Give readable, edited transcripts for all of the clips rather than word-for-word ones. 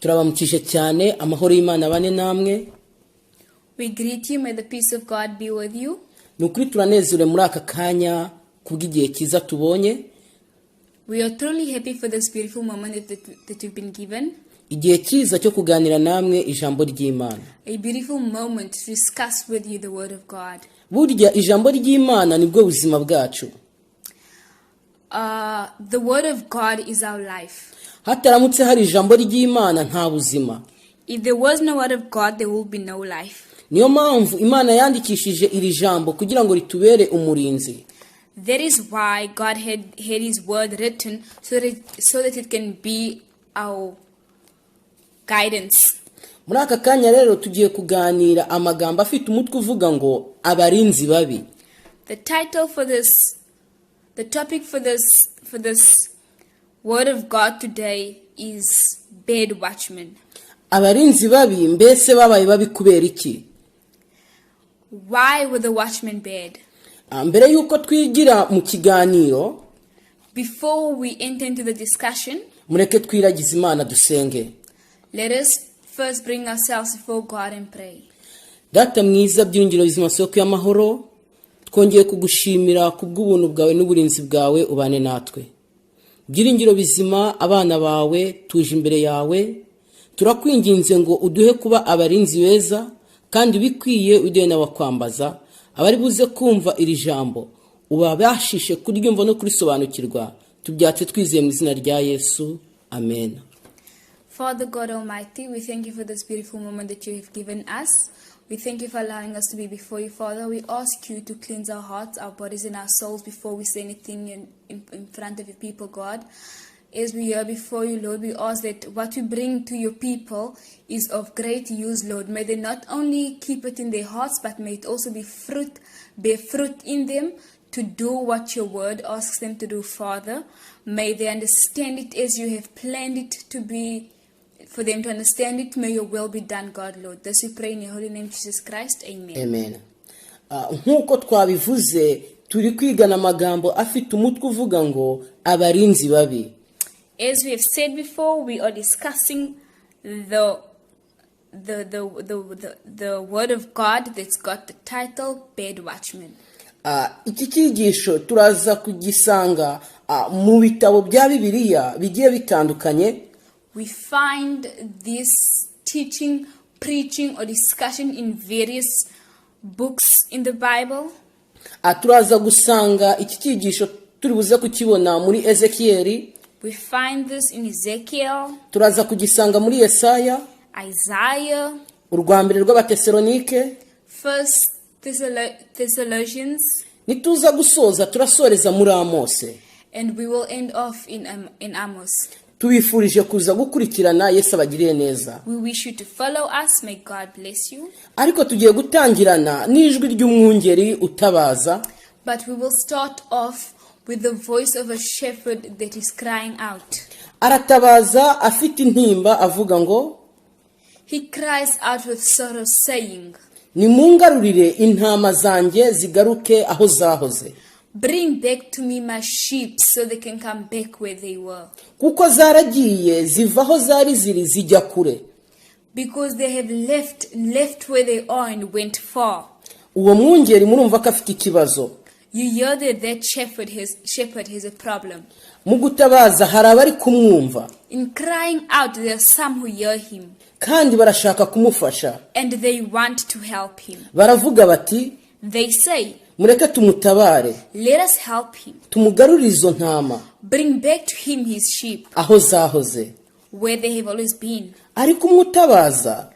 Turabamukije cyane, amahoro y'Imana bane namwe. We greet you. May the peace of God be with you. Ni ukuri turanezerewe muri aka kanya kubw'igihe cyiza tubonye. We are truly happy for this beautiful moment that we've been given. Igihe cyiza cyo kuganira namwe ijambo ry'Imana. A beautiful moment to discuss with you the Word of God. Burya ijambo ry'Imana nibwo buzima bwacu. The Word of God is our life. Hataramutse hari ijambo ry'Imana, nta buzima. If there was no Word of God, there will be no life. Niyo mpamvu Imana yandikishije iri jambo kugira ngo ritubere umurinzi. That is why God had His Word written so that it can be our guidance. Muri aka kanya rero tugiye kuganira amagambo afite umutwe uvuga ngo abarinzi babi. The title for this, the topic for this Word of God today is Bad Watchmen. Abarinzi babi, mbese babaye babi kubera iki? Why were the watchmen bad? Mbere y'uko twigira mu kiganiro, Before we enter into the discussion, mureke twiragize Imana dusenge. Let us first bring ourselves before God and pray. Data mwiza, byiringiro bizima, soko y'amahoro, twongeye kugushimira ku bw'ubuntu bwawe n'uburinzi bwawe ubane natwe. Byiringiro bizima, abana bawe tuje imbere yawe, turakwinginze ngo uduhe kuba abarinzi beza kandi bikwiye, uduhe n'abakwambaza. Abari buze kumva iri jambo ubabashishe kuryumva no kurisobanukirwa. Tubyatse twizeye mu izina rya Yesu, amen. Father God Almighty, we thank you for this beautiful moment that you have given us. We thank you for allowing us to be before you, Father. We ask you to cleanse our hearts, our bodies, and our souls before we say anything in front of your people, God. As we are before you, Lord, we ask that what we bring to your people is of great use, Lord. May they not only keep it in their hearts, but may it also bear fruit in them to do what your word asks them to do, Father. May they understand it as you have planned it to be, for them to understand it. May your will be done, God, Lord. This we pray in your holy name, Jesus Christ. Amen. Amen. Nk'uko twabivuze, turi kwigana amagambo afite umutwe uvuga ngo abarinzi babi. As we have said before, we are discussing the word of God that's got the title Bad Watchman. Iki cyigisho turaza kugisanga mu bitabo bya Bibiliya bigiye bitandukanye. We find this teaching, preaching, or discussion in various books in the Bible. Turaza gusanga iki cyigisho turi buze kukibona muri Ezekiyeli. We find this in Ezekiel, Turaza kugisanga muri Yesaya, Isaiah, urwa mbere rw'Abatesalonike, First Thessalonians, nituza gusoza turasoreza muri Amose. And we will end off in Amos. Tubifurije kuza gukurikirana, Yesu abagiriye neza. We wish you to follow us. May God bless you. Ariko tugiye gutangirana n'ijwi ry'umwungeri utabaza. But we will start off with the voice of a shepherd that is crying out. Aratabaza afite intimba avuga ngo: He cries out with sorrow, saying, "Nimungarurire intama zanjye zigaruke aho zahoze." "Bring back to me my sheep so they can come back where they were." "Kuko zaragiye ziva aho zari ziri zijya kure." Because they have left where they are and went far. Uwo mwungeri murumva ko afite ikibazo. You hear that that shepherd has a problem. Mu gutabaza hari abari kumwumva. In crying out, there are some who hear him Kandi barashaka kumufasha. And they want to help him. Baravuga bati: They say, "Mureke tumutabare, "Let us help him. Tumugarurire izo ntama Bring back to him his sheep aho zahoze." where they have always been." Ariko umutabaza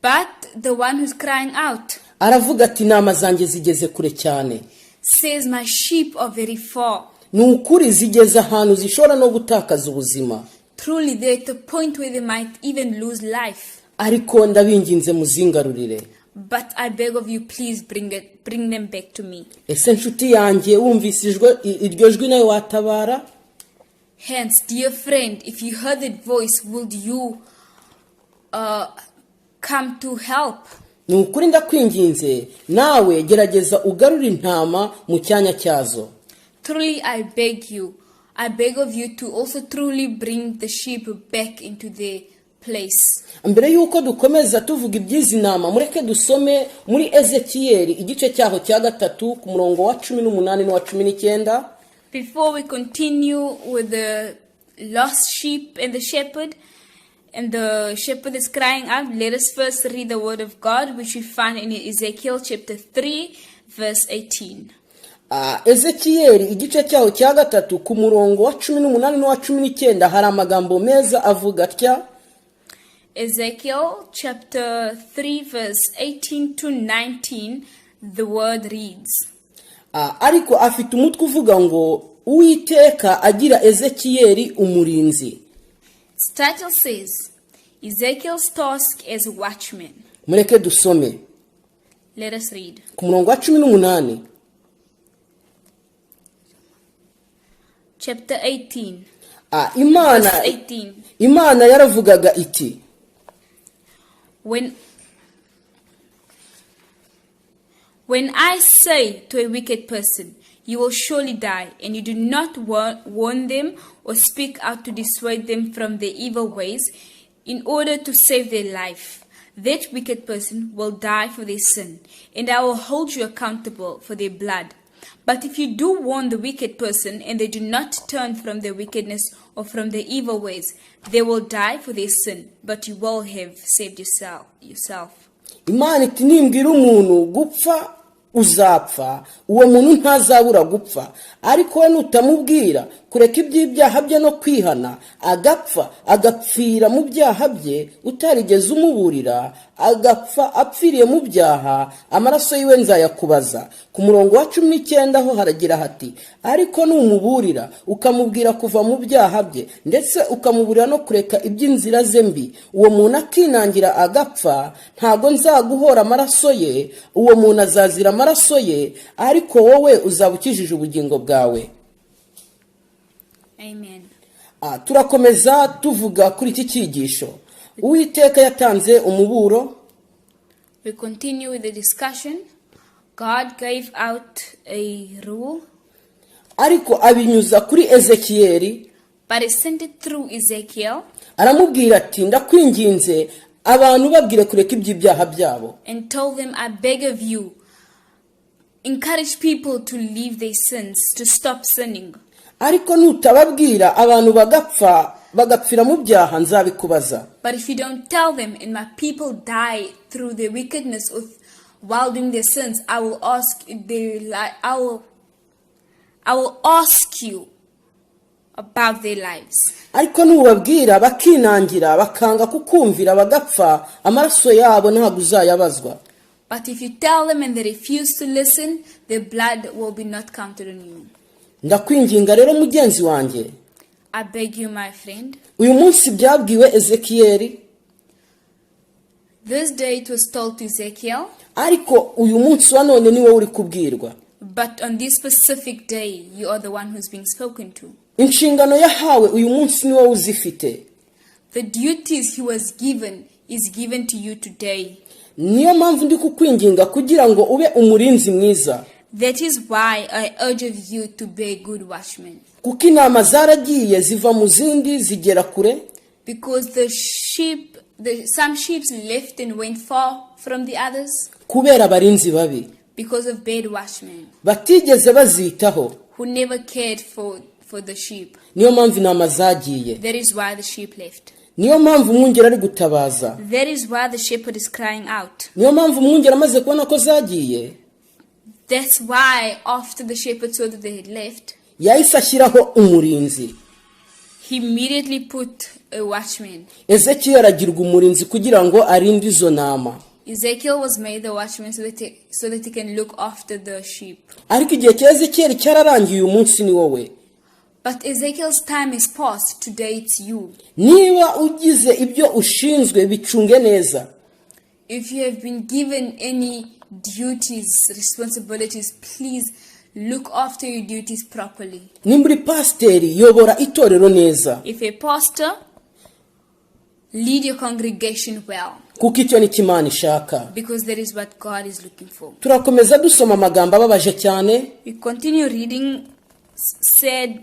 But the one who's crying out aravuga ati: "Intama zanjye zigeze kure cyane." says, "My sheep are very far." "Ni ukuri zigeze ahantu zishobora no gutakaza ubuzima." Truly, they're at the point where they might even lose life. "Ariko ndabinginze muzingarurire." But I beg of you, please bring them back to me. Ese nshuti yanjye, wumvise iryo jwi nawe watabara? Hence, dear friend, if you heard that voice, would you come to help? Ni ukuri ndakwinginze, nawe gerageza ugarure intama mu cyanya cyazo. Truly, I beg you, I beg of you to also truly bring the sheep back into their place. Mbere y'uko dukomeza tuvuga iby'izi ntama, mureke dusome muri Ezekiyeli igice cyaho cya 3 ku murongo wa 18 n'uwa 19. Before we continue with the lost sheep and the shepherd is crying out, let us first read the word of God, which we find in Ezekiel chapter 3, verse 18. Ah, Ezekiyeli igice cyaho cya 3 ku murongo wa 18 n'uwa 19 hari amagambo meza avuga atya. Ezekiel chapter 3, verse 18 to 19, the word reads. Ah, ariko afite umutwe uvuga ngo "Uwiteka agira Ezekiyeli umurinzi." Its title says, "Ezekiel's Task as a Watchman." Mureke dusome. Let us read. Ku murongo wa 18. Chapter 18, Ah, Imana verse 18. Imana yaravugaga iti: When I say to a wicked person, 'You will surely die,' and you do not warn them or speak out to dissuade them from their evil ways in order to save their life, that wicked person will die for their sin, and I will hold you accountable for their blood. But if you do warn the wicked person, and they do not turn from their wickedness or from their evil ways, they will die for their sin, but you will have saved yourself. Imana iti: "Nimbwira umuntu gupfa uzapfa, uwo muntu ntazabura gupfa. Ariko we nutamubwira kureka iby'ibyaha bye no kwihana, agapfa agapfira mu byaha bye, utarigeze umuburira, agapfa apfiriye mu byaha, amaraso yiwe nzayakubaza." Ku murongo wa 19 ho haragira hati: "Ariko numuburira ukamubwira kuva mu byaha bye, ndetse ukamuburira no kureka iby'inzira ze mbi, uwo muntu akinangira agapfa, ntago nzaguhora amaraso ye. Uwo muntu azazira amaraso ye, ariko wowe uzaba ukijije ubugingo bwawe." Amen. Ah, turakomeza tuvuga kuri iki cyigisho. Uwiteka yatanze umuburo. We continue with the discussion. God gave out a rule, ariko abinyuza kuri Ezekiyeli. But he sent it through Ezekiel Aramubwira ati: "Ndakwinginze, abantu babwire kureka iby'ibyaha byabo." and told them, "I beg of you, encourage people to leave their sins, to stop sinning." "Ariko nutababwira abantu bagapfa bagapfira mu byaha, nzabikubaza." "But if you don't tell them and my people die through their wickedness or while doing their sins, I will ask you about their lives." "Ariko nubabwira bakinangira bakanga kukumvira bagapfa, amaraso yabo ntabwo uzayabazwa." "But if you tell them and they refuse to listen, their blood will be not counted on you." Ndakwinginga rero mugenzi wanjye. I beg you, my friend. Uyu munsi byabwiwe Ezekiyeli. This day it was told to Ezekiel, Ariko uyu munsi wa none ni wowe uri kubwirwa. But on this specific day, you are the one who's being spoken to. Inshingano yahawe uyu munsi ni wowe uzifite. The duties he was given is given to you today. Niyo mpamvu ndi kukwinginga kugira ngo ube umurinzi mwiza. That is why I urge of you to be a good watchman. Kuko intama zaragiye ziva mu zindi zigera kure. Because some sheep left and went far from the others Kubera abarinzi babi. Because of bad watchmen Batigeze bazitaho. Who never cared for the sheep. Niyo mpamvu intama zagiye. That is why the sheep left. Niyo mpamvu umwungeri ari gutabaza. That is why the shepherd is crying out. Niyo mpamvu umwungeri amaze kubona ko zagiye, That's why after the shepherd saw that they had left, yahise ashyiraho umurinzi. He immediately put a watchman. Ezekiyeli aragirwa umurinzi kugira ngo arinde izo ntama. Ezekiel was made the watchman so that he can look after the sheep. Ariko igihe cya Ezekiyeli cyararangiye, uyu munsi ni wowe. But Ezekiel's time is past. Today it's you. Niba ugize ibyo ushinzwe, bicunge neza. If you have been given any duties, responsibilities, please look after your duties properly. Nimba uri pasiteri, yobora itorero neza. If a pastor, lead your congregation well Kuko icyo ni cyo Imana ishaka. Because that is what God is looking for. Turakomeza dusoma amagambo ababaje cyane. We continue reading sad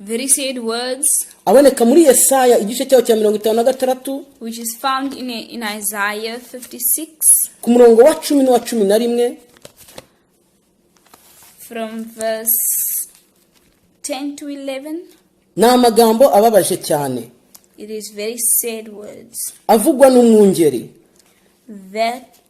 very sad words, aboneka muri Yesaya igice cyaho cya 56, which is found in Isaiah 56 ku murongo wa 10 n'uwa 11. From verse 10 to 11. Ni amagambo ababaje cyane, It is very sad words avugwa n'umwungeri that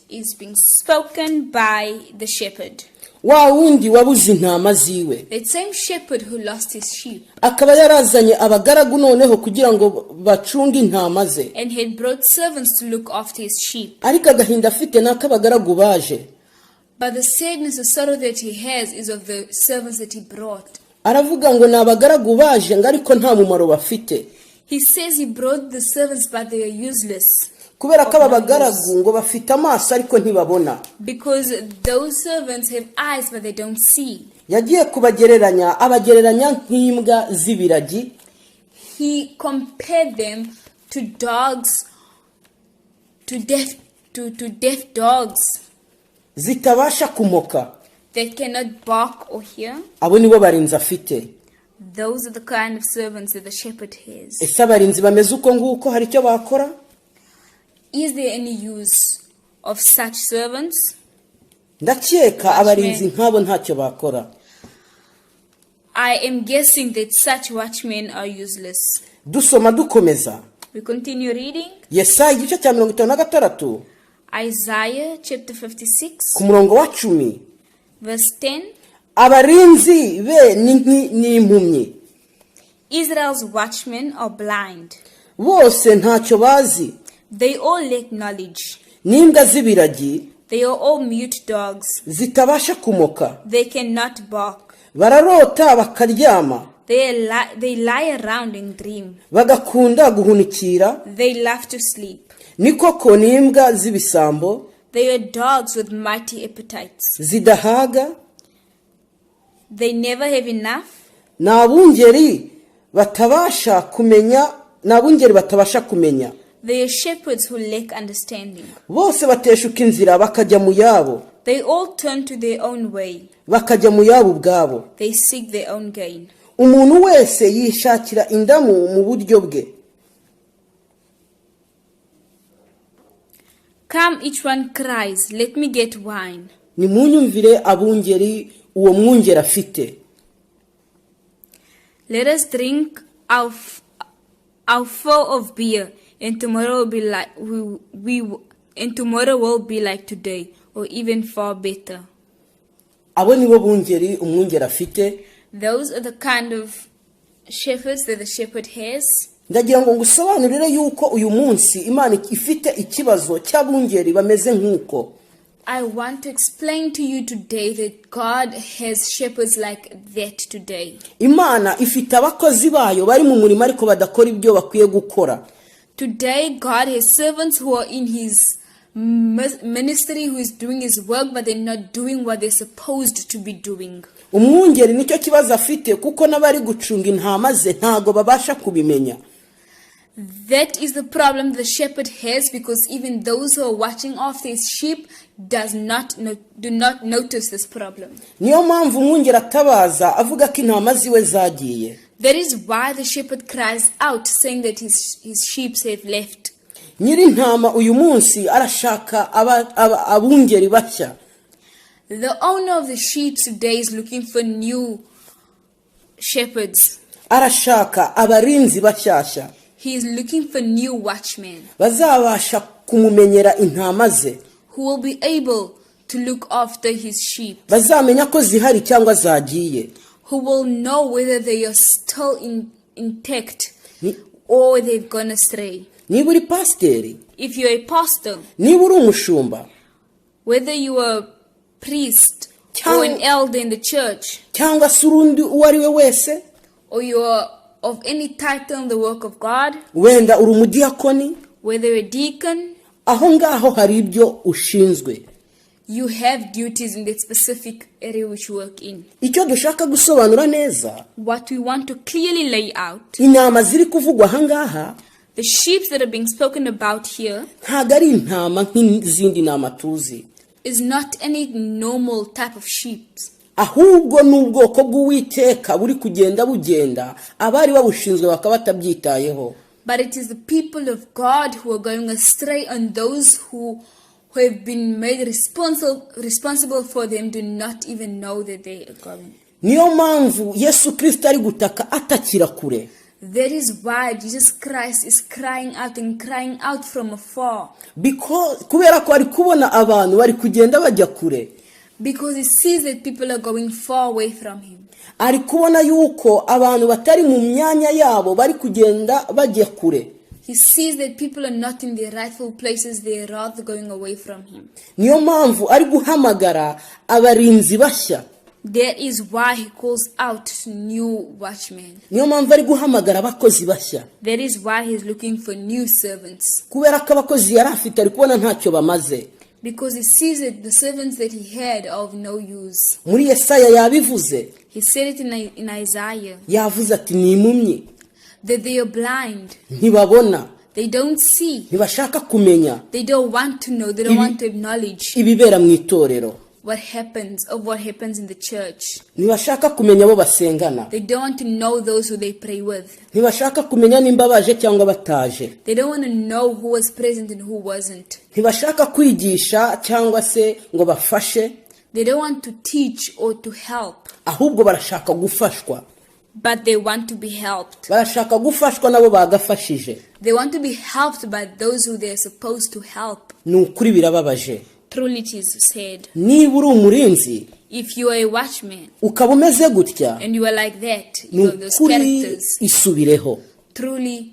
is being spoken by the shepherd. Wa wundi wabuze intama ziwe, That same shepherd who lost his sheep akaba yarazanye abagaragu noneho kugira ngo bacunge intama ze, and had brought servants to look after his sheep. Ariko agahinda afite ni ak'abagaragu baje. But the sadness, the sorrow that he has is of the servants that he brought. Aravuga ngo ni abagaragu baje ngo ariko nta mumaro bafite, He says he brought the servants, but they are useless. Kubera ko aba bagaragu ngo bafite amaso ariko ntibabona. Because those servants have eyes, but they don't see. Yagiye kubagereranya, abagereranya nk'imbwa z'ibiragi, He compared them to dogs, to deaf dogs zitabasha kumoka. That cannot bark or hear. Abo nibo barinzi afite. Those are the kind of servants that the shepherd has. Ese abarinzi bameze uko nguko hari icyo bakora? Is there any use of such servants? Ndakeka abarinzi nk'abo ntacyo bakora. I am guessing that such watchmen are useless. Dusoma dukomeza. We continue reading. Yesaya igice cya 56, Isaiah chapter 56, ku murongo wa 10, verse 10. Abarinzi be ni ni impumyi, Israel's watchmen are blind. Bose ntacyo bazi. They all lack knowledge. N'imbwa z'ibiragi They are all mute dogs. Zitabasha kumoka. They cannot bark. Bararota bakaryama, They lie around and dream. Bagakunda guhunikira. They love to sleep. Ni koko ni imbwa z'ibisambo, They are dogs with mighty appetites. Zidahaga. They never have enough. Ni abungeri batabasha kumenya, ni abungeri batabasha kumenya. They are shepherds who lack understanding. Bose bateshuka inzira bakajya mu yabo, They all turn to their own way. Bakajya mu yabo ubwabo. They seek their own gain. Umuntu wese yishakira indamu mu buryo bwe. Come, each one cries, "Let me get wine." Nimunyumvire abungeri uwo mwungeri afite. Let us drink our fill of beer, and tomorrow will be like today, or even far better. Abo nibo bungeri umwungeri afite. Those are the kind of shepherds that the shepherd has. Ndagira ngo ngusobanurire yuko uyu munsi Imana ifite ikibazo cy'abungeri bameze nk'uko. I want to explain to you today that God has shepherds like that today. Imana ifite abakozi bayo bari mu murimo ariko badakora ibyo bakwiye gukora. Today, God has servants who are in His ministry, who is doing His work, but they're not doing what they're supposed to be doing. Umwungeri nicyo kibazo afite kuko n'abari gucunga intama ze ntago babasha kubimenya. That is the problem the shepherd has, because even those who are watching after his sheep does not no, do not notice this problem. Niyo mpamvu umwungeri atabaza avuga ko intama ziwe zagiye. That is why the shepherd cries out, saying that his sheep have left. Nyir'intama uyu munsi arashaka abungeri bashya. The owner of the sheep today is looking for new shepherds. Arashaka abarinzi bashyashya, He is looking for new watchmen bazabasha kumumenyera intama ze, who will be able to look after his sheep, bazamenya ko zihari cyangwa zagiye, who will know whether they are still intact or they've gone astray. Niba uri pasiteri, If you're a pastor, niba uri umushumba, whether you are a priest or an elder in the church, cyangwa se urundi uwo ari we wese, or you're of any title in the work of God, wenda uri umudiyakoni, whether you're a deacon, aho ngaho hari ibyo ushinzwe. You have duties in that specific area which you work in. Icyo dushaka gusobanura neza, What we want to clearly lay out, intama ziri kuvugwa aha ngaha the sheep that are being spoken about here ntabwo ari intama nk'izindi ntama tuzi. Is not any normal type of sheep. Ahubwo ni ubwoko bw'Uwiteka buri kugenda bugenda, abari babushinzwe bakaba batabyitayeho. But it is the people of God who are going astray, and those who have been made responsible for them do not even know that they are going. Niyo mpamvu Yesu Kirisito ari gutaka atakira kure. That is why Jesus Christ is crying out and crying out from afar. Kubera ko ari kubona abantu bari kugenda bajya kure. Because he sees that people are going far away from him. Ari kubona yuko abantu batari mu myanya yabo, bari kugenda bajya kure. He sees that people are not in their rightful places, they are rather going away from him. Niyo mpamvu ari guhamagara abarinzi bashya. That is why he calls out new watchmen. Niyo mpamvu ari guhamagara abakozi bashya. That is why he's looking for new servants. Kubera ko abakozi yari afite ari kubona ntacyo bamaze. Because he sees that the servants that he had are of no use. Muri Yesaya yabivuze. He said it in Isaiah Yavuze ati ni impumyi. That they are blind. Ntibabona. They don't see. Ntibashaka kumenya They don't want to know. They don't want to acknowledge ibibera mu itorero. What happens in the church. Ntibashaka kumenya abo basengana. They don't want to know those who they pray with. Ntibashaka kumenya nimba baje cyangwa bataje. They don't want to know who was present and who wasn't. Ntibashaka kwigisha cyangwa se ngo bafashe. They don't want to teach or to help, Ahubwo barashaka gufashwa. But they want to be helped. Barashaka gufashwa nabo bagafashije. They want to be helped by those who they are supposed to help. Ni ukuri birababaje. Truly, it is said. Niba uri umurinzi If you are a watchman ukaba umeze gutya, and you are like that, ni you have those ukuri characters, isubireho. Truly,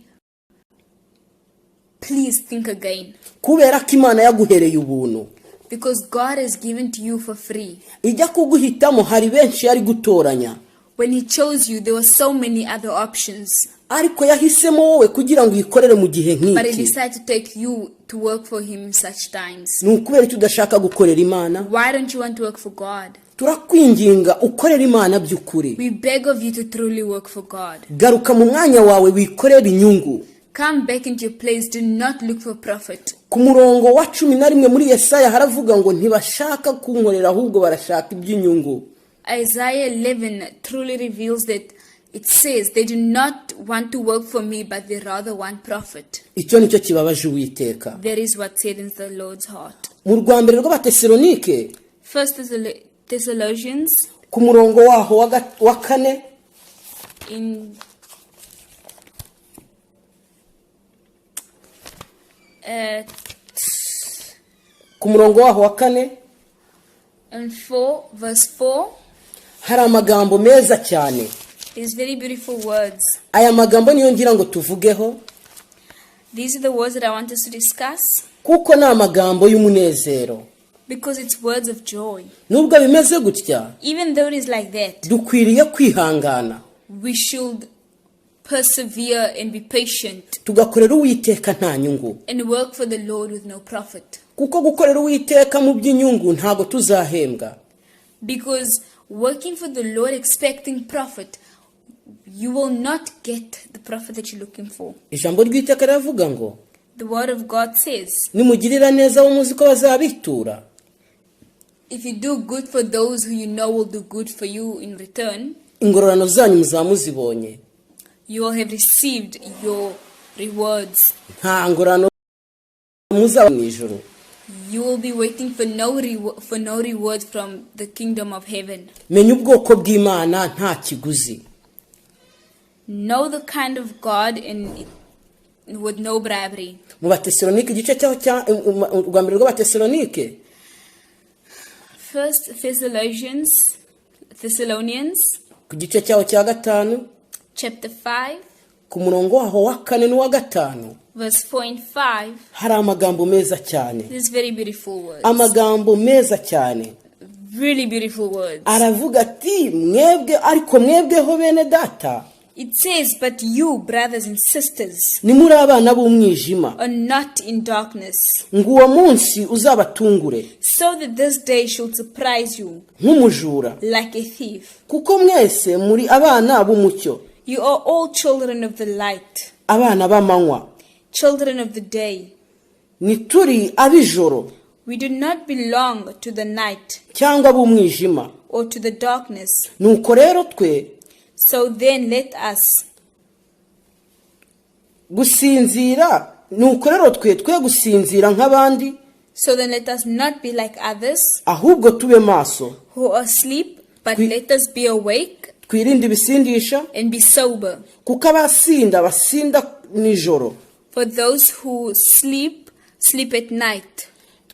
please think again. Kubera ko Imana yaguhereye ubuntu. Because God has given to you for free. Ijya kuguhitamo hari benshi yari gutoranya. When He chose you, there were so many other options. Ariko yahisemo wowe kugira ngo uyikorere mu gihe But He nk'iki. Decided to take you to work for Him in such times. Ni ukubera icyo udashaka gukorera Imana? Why don't you want to work for God? Turakwinginga ukorere Imana by'ukuri. We beg of you to truly work for God. Garuka mu mwanya wawe, wikorere inyungu. Come back into your place. Do not look for profit. Ku murongo wa 11 muri Yesaya haravuga ngo ntibashaka kunkorera, ahubwo barashaka iby'inyungu. Isaiah 11 truly reveals that it says they do not want to work for me, but they rather want profit. Icyo nicyo kibabaje Uwiteka. That is what saddens the Lord's heart. Mu rwa mbere rw'Abatesalonike, First Thessalonians ku murongo waho wa kane, in ku murongo waho wa kane, and 4 verse 4 hari amagambo meza cyane. Is very beautiful words. Aya magambo niyo ngira ngo tuvugeho. These are the words that I want us to discuss Kuko ni amagambo y'umunezero. Because it's words of joy. Nubwo bimeze gutya, Even though it is like that, dukwiriye kwihangana, we should persevere and be patient tugakorera Uwiteka nta nyungu. And work for the Lord with no profit. Kuko gukorera Uwiteka mu by'inyungu ntabwo tuzahembwa. Because working for the Lord expecting profit, you will not get the profit that you're looking for. Ijambo ry'Iteka riravuga ngo The word of God says, nimugirira neza abo muzi ko bazabitura, if you do good for those who you know will do good for you in return, ingororano zanyu muzaba muzibonye. You will have received your rewards. Nta ngororano muzaba mu ijuru. You will be waiting for no reward from the kingdom of heaven. Menya ubwoko bw'Imana nta kiguzi. Know the kind of God and with no bribery. Mu Batesalonike, igice cyaho cya rwa mbere rw'Abatesalonike, First Thessalonians ku gice cyaho cya gatanu, chapter 5, ku murongo waho wa kane n'uwa gatanu, verse 4 and 5. Hari amagambo meza cyane. These very beautiful words. Amagambo meza cyane. Really beautiful words. Aravuga ati mwebwe ariko mwebweho bene data, It says, "But you, brothers and sisters, ntimuri abana b'umwijima, are not in darkness, ngo uwo munsi uzabatungure so that this day should surprise you nk'umujura. Like a thief. Kuko mwese muri abana b'umucyo, You are all children of the light, abana b'amanywa, children of the day. Ntituri ab'ijoro We do not belong to the night cyangwa ab'umwijima. or to the darkness. Nuko rero twe So then let us gusinzira, nuko rero twe gusinzira nk'abandi, So then let us not be like others ahubwo tube maso, who are asleep, but let us be awake twirinde ibisindisha, and be sober. Kuko abasinda basinda nijoro. For those who sleep, sleep at night.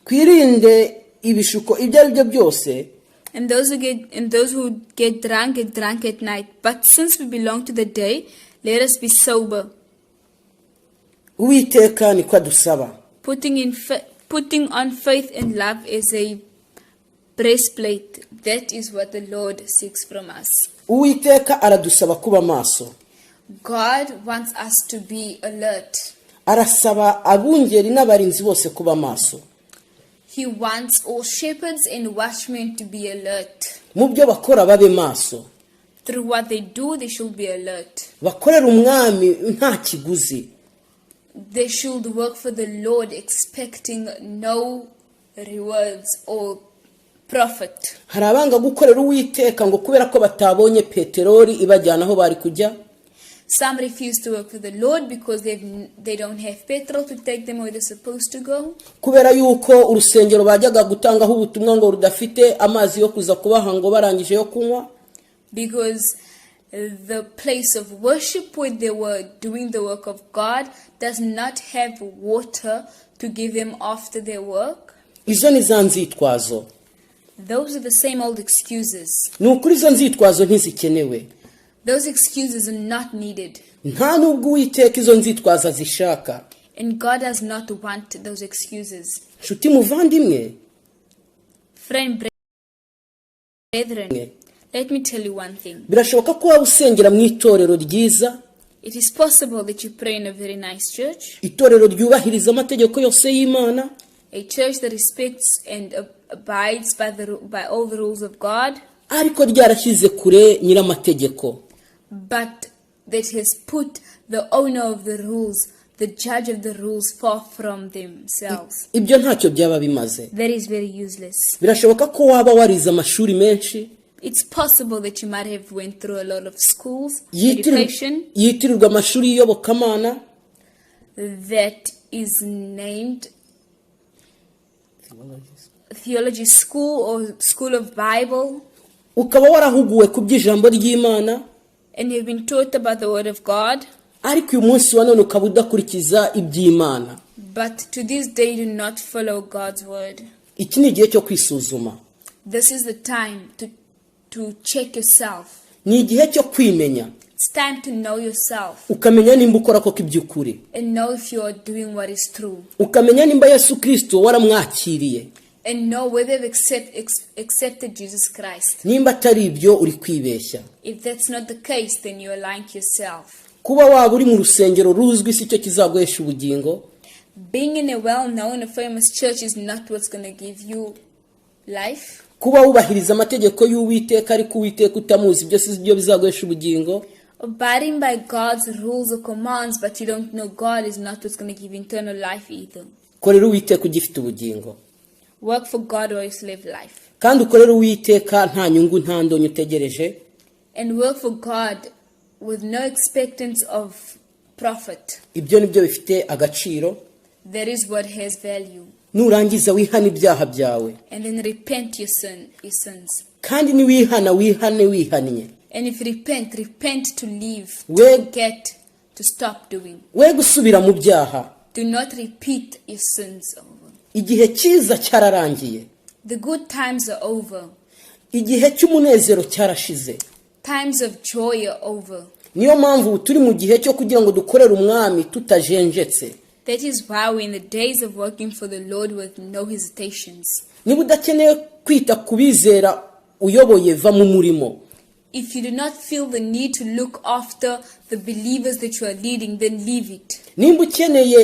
Twirinde ibishuko ibyo ari byo byose. And those who get drunk at night. But since we belong to the day, let us be sober, Uwiteka niko adusaba. Putting on faith and love as a breastplate. That is what the Lord seeks from us. Uwiteka aradusaba kuba maso. God wants us to be alert. Arasaba abungeri n'abarinzi bose kuba maso. He wants all shepherds and watchmen to be alert. Mu byo bakora babe maso. Through what they do, they should be alert. Bakorera umwami nta kiguzi. They should work for the Lord expecting no rewards or profit. Hari abanga gukorera Uwiteka ngo kubera ko batabonye peteroli ibajyana aho bari kujya. Some refuse to work for the Lord because they don't have petrol to take them where they're supposed to go. Kubera yuko urusengero bajyaga gutangaho ubutumwa ngo rudafite amazi yo kuza kubaha ngo barangije yo kunywa. Because the place of worship where they were doing the work of God does not have water to give them after their work. Izo ni za nzitwazo. Those are the same old excuses. Ni ukuri izo nzitwazo ntizikenewe. Those excuses are not needed. Nta n'ubwo Uwiteka izo nzitwazo azishaka. And God does not want those excuses. Nshuti muvandimwe, Friend, brethren, let me tell you one thing. Birashoboka ko waba usengera mu itorero ryiza, It is possible that you pray in a very nice church, itorero ryubahiriza amategeko yose y'Imana, a church that respects and abides by all the rules of God, ariko ryarashyize kure nyir'amategeko. But that has put the owner of the rules, the judge of the rules, far from themselves. Ibyo ntacyo byaba bimaze. That is very useless. Birashoboka ko waba warize amashuri menshi, It's possible that you might have went through a lot of schools, education yitirirwa amashuri y'iyobokamana, that is named theology school or school of Bible, ukaba warahuguwe ku by'ijambo ry'Imana, and you've been taught about the Word of God, ariko uyu munsi wa none ukaba udakurikiza iby'Imana. But to this day you do not follow God's Word. Iki ni igihe cyo kwisuzuma. This is the time to check yourself. Ni igihe cyo kwimenya, It's time to know yourself ukamenya nimba ukora koko iby'ukuri, and know if you are doing what is true, ukamenya nimba Yesu Kirisito waramwakiriye. And know whether you've accepted Jesus Christ. Nimba atari ibyo uri kwibeshya. If that's not the case, then you are lying to yourself. Kuba waba uri mu rusengero ruzwi si cyo kizaguhesha ubugingo. Being in a well known or famous church is not what's going to give you life. Kuba wubahiriza amategeko y'Uwiteka ariko Uwiteka utamuzi, ibyo si byo bizaguhesha ubugingo. Abiding by God's rules or commands, but you don't know God, is not what's going to give you eternal life either. Korera Uwiteka ugifite ubugingo. Work for God while you still have life. Kandi ukorere Uwiteka nta nyungu nta ndonyi utegereje. And work for God with no expectance of profit. Ibyo ni byo bifite agaciro. That is what has value. Nurangiza wihane ibyaha byawe. And then repent your sins. Kandi niwihana wihane wihannye. And if you repent, repent to leave, to get, to stop doing. We gusubira mu byaha. Do not repeat your sins over. Igihe cyiza cyararangiye. The good times are over. Igihe cy'umunezero cyarashize. Times of joy are over. Niyo mpamvu ubu turi mu gihe cyo kugira ngo dukorere umwami tutajenjetse. That is why we're in the days of working for the Lord with no hesitations. Niba udakeneye kwita ku bizera uyoboye, va mu murimo. If you do not feel the need to look after the believers that you are leading, then leave it. Nimba ukeneye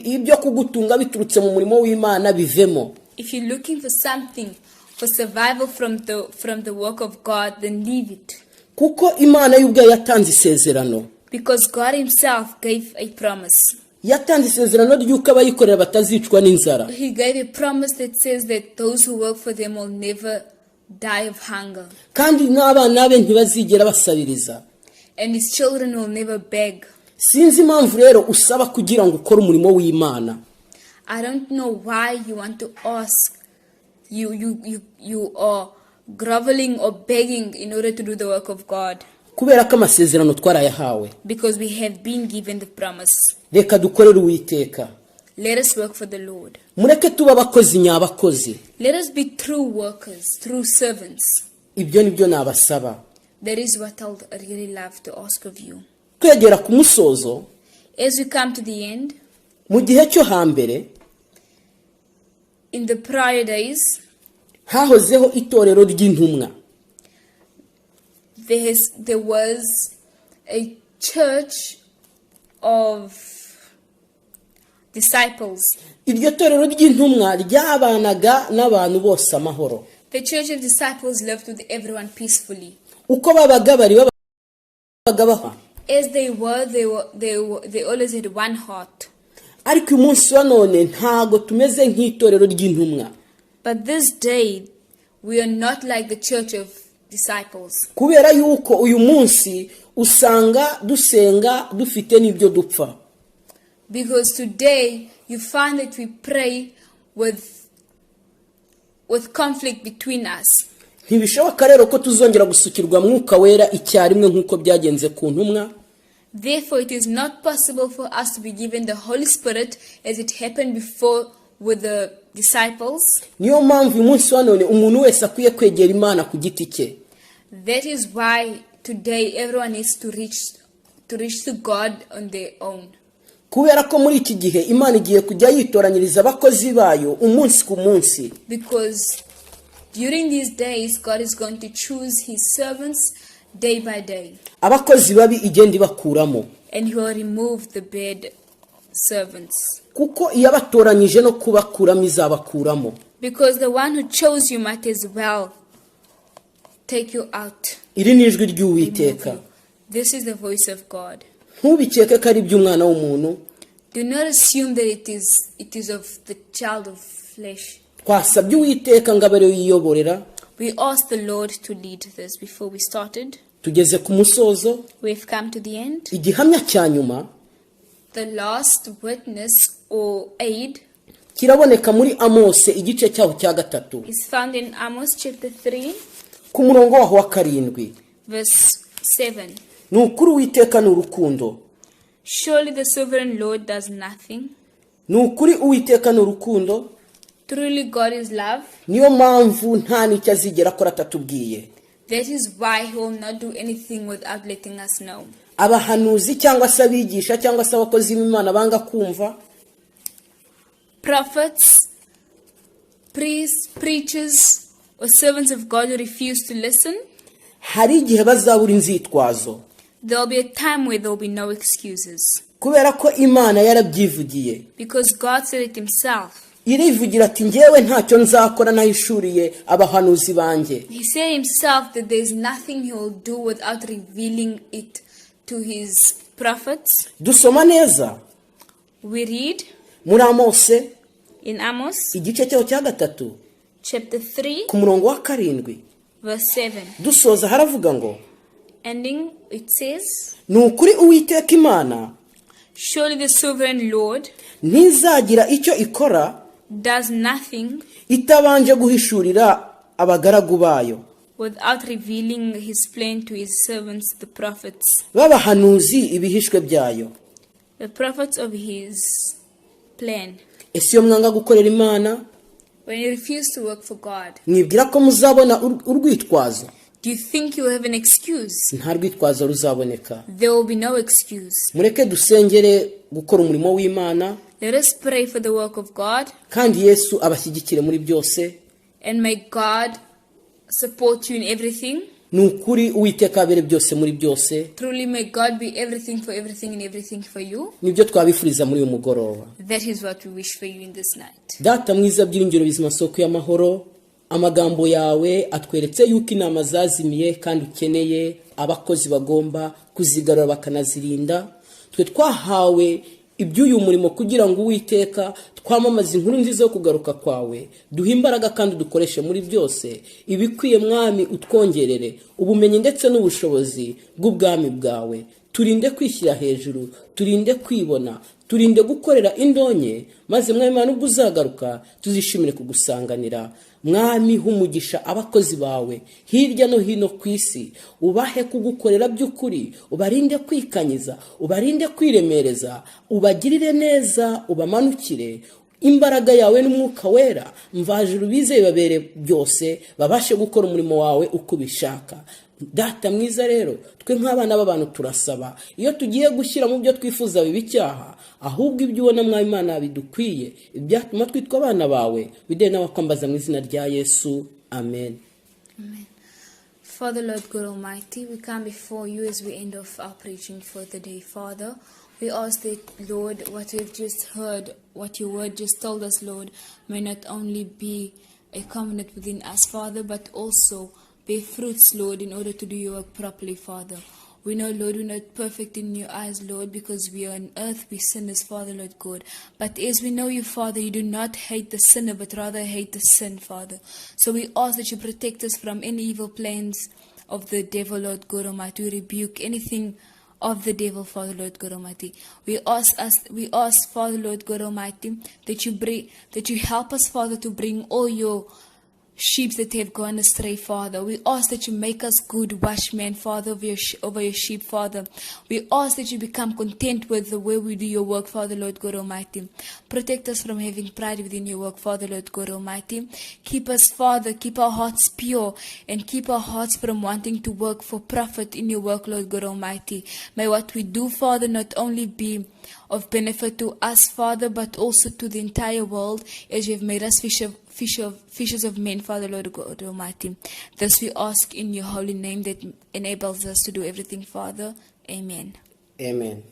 ibyo kugutunga biturutse mu murimo w'Imana, bivemo. If you're looking for something for survival from the work of God, then leave it. Kuko Imana y'ubwayo yatanze isezerano. Because God Himself gave a promise. Yatanze isezerano ry'uko abayikorera batazicwa n'inzara. He gave a promise that says that those who work for them will never die of hunger, kandi n'abana be ntibazigera basabiriza. And his children will never beg. Sinzi impamvu rero usaba kugira ngo ukore umurimo w'Imana. I don't know why you want to ask. You are groveling or begging in order to do the work of God. Kubera ko amasezerano twarayahawe. Because we have been given the promise. Reka dukorere Uwiteka. Let us work for the Lord. Mureke tube abakozi nyabakozi. Let us be true workers, true servants. Ibyo ni byo nabasaba. That is what I'd really love to ask of you. Twegera ku musozo, As we come to the end, mu gihe cyo hambere, in the prior days, hahozeho itorero ry'intumwa. there was a church of disciples. Iryo torero ry'intumwa ryabanaga n'abantu bose amahoro. The church of disciples lived with everyone peacefully. Uko babaga bari babaga baha. As they were, they always had one heart. Ariko uyu munsi wa none ntago tumeze nk'itorero ry'intumwa. But this day, we are not like the church of disciples. Kubera yuko uyu munsi usanga dusenga dufite n'ibyo dupfa. Because today, you find that we pray with conflict between us. Ntibishoboka rero ko tuzongera gusukirwa Mwuka Wera icyarimwe nk'uko byagenze ku ntumwa. Therefore, it is not possible for us to be given the Holy Spirit as it happened before with the disciples. Niyo mpamvu uyu munsi wa none umuntu wese akwiye kwegera Imana ku giti cye. That is why today everyone needs to reach to God on their own. Kubera ko muri iki gihe Imana igiye kujya yitoranyiriza abakozi bayo umunsi ku munsi. Because during these days, God is going to choose his servants day by day. Abakozi babi igenda ibakuramo. And he will remove the bad servants. Kuko iyo abatoranyije no kubakuramo izabakuramo. Because the one who chose you might as well take you out. Iri ni ijwi Remove ry'Uwiteka. You. This is the voice of God. Ntubikeke ko ari iby'umwana w'umuntu. Do not assume that it is of the child of flesh. Twasabye Uwiteka ngo abe ariwe yiyoborera. We asked the Lord to lead this before we started. Tugeze ku musozo. We've come to the end. Igihamya cya nyuma The last witness or aid kiraboneka muri Amose igice cyaho cya 3, is found in Amos chapter 3, ku murongo waho wa 7. verse 7. Ni ukuri Uwiteka ni urukundo. Surely the sovereign Lord does nothing. Ni ukuri Uwiteka ni urukundo. Truly, God is love. Niyo mpamvu nta n'icyo azigera akora atatubwiye. That is why He will not do anything without letting us know. Abahanuzi cyangwa se abigisha cyangwa se abakozi b'Imana banga kumva, Prophets, priests, preachers, or servants of God who refuse to listen, hari igihe bazabura inzitwazo. There will be a time where there will be no excuses. Kubera ko Imana yarabyivugiye. Because God said it Himself. Irivugira ati ngewe ntacyo nzakora ntahishuriye abahanuzi banjye. He said Himself that there is nothing He will do without revealing it to His prophets. Dusoma neza We read muri Amose in Amos igice cyaho cya 3, chapter 3, ku murongo wa 7. Verse 7. Dusoza haravuga ngo, Ending, it says, ni ukuri Uwiteka Imana Surely the sovereign Lord ntizagira icyo ikora does nothing itabanje guhishurira abagaragu bayo without revealing his plan to his servants, the prophets, b'abahanuzi ibihishwe byayo. The prophets of his plan. Ese iyo mwanga gukorera Imana, When you refuse to work for God, mwibwira ko muzabona urwitwazo? Do you think you will have an excuse? Nta rwitwazo ruzaboneka. There will be no excuse. Mureke dusengere gukora umurimo w'Imana. Let us pray for the work of God, Kandi Yesu abashyigikire muri byose. And may God support you in everything. Ni ukuri Uwiteka abere byose muri byose. Truly, may God be everything for everything and everything for you. Nibyo twabifuriza muri uyu mugoroba. That is what we wish for you in this night. Data mwiza, byiringiro bizima, soko y'amahoro, amagambo yawe atweretse yuko intama zazimiye kandi ukeneye abakozi bagomba kuzigarura bakanazirinda. Twe twahawe Iby'uyu murimo kugira ngo, Uwiteka, twamamaze inkuru nziza yo kugaruka kwawe. Duhe imbaraga kandi udukoreshe muri byose ibikwiye. Mwami, utwongerere ubumenyi ndetse n'ubushobozi bw'ubwami bwawe. Turinde kwishyira hejuru, turinde kwibona, turinde gukorera indonke, maze Mwami Imana, ubwo uzagaruka tuzishimire kugusanganira. Mwami, humugisha abakozi bawe hirya no hino ku isi, ubahe kugukorera by'ukuri, ubarinde kwikanyiza, ubarinde kwiremereza, ubagirire neza, ubamanukire imbaraga yawe n'Umwuka Wera mvajuru bize bibabere byose, babashe gukora umurimo wawe uko ubishaka. Data mwiza, rero twe nk'abana b'abantu turasaba, iyo tugiye gushyira mu byo twifuza biba icyaha, ahubwo ibyo ubona, Mwami Imana, bidukwiye, ibyatuma twitwa abana bawe, bideye n'abakwambaza mu izina rya Yesu, amen. Amen. Father, Lord God Almighty, we come before you as we end off our preaching for the day, Father. We ask that, Lord, what we've just heard, what your word just told us, Lord, may not only be a covenant within us, Father, but also bear fruits, Lord, in order to do your work properly, Father. We know, Lord, we're not perfect in your eyes, Lord, because we are on earth, we sinners, Father, Lord God. But as we know you, Father, you do not hate the sinner, but rather hate the sin, Father. So we ask that you protect us from any evil plans of the devil, Lord God Almighty. We rebuke anything of the devil, Father, Lord God Almighty. We ask, Father, Lord God Almighty, that you help us, Father, to bring all your sheep that have gone astray, Father. We ask that you make us good watchmen, Father, over your sheep, Father. We ask that you become content with the way we do your work, Father, Lord God Almighty. Protect us from having pride within your work, Father, Lord God Almighty. Keep us, Father, keep our hearts pure and keep our hearts from wanting to work for profit in your work, Lord God Almighty. May what we do, Father, not only be of benefit to us, Father, but also to the entire world, as you have made us fishers of men, Father, Lord God Almighty. This we ask in your holy name that enables us to do everything, Father. Amen. Amen.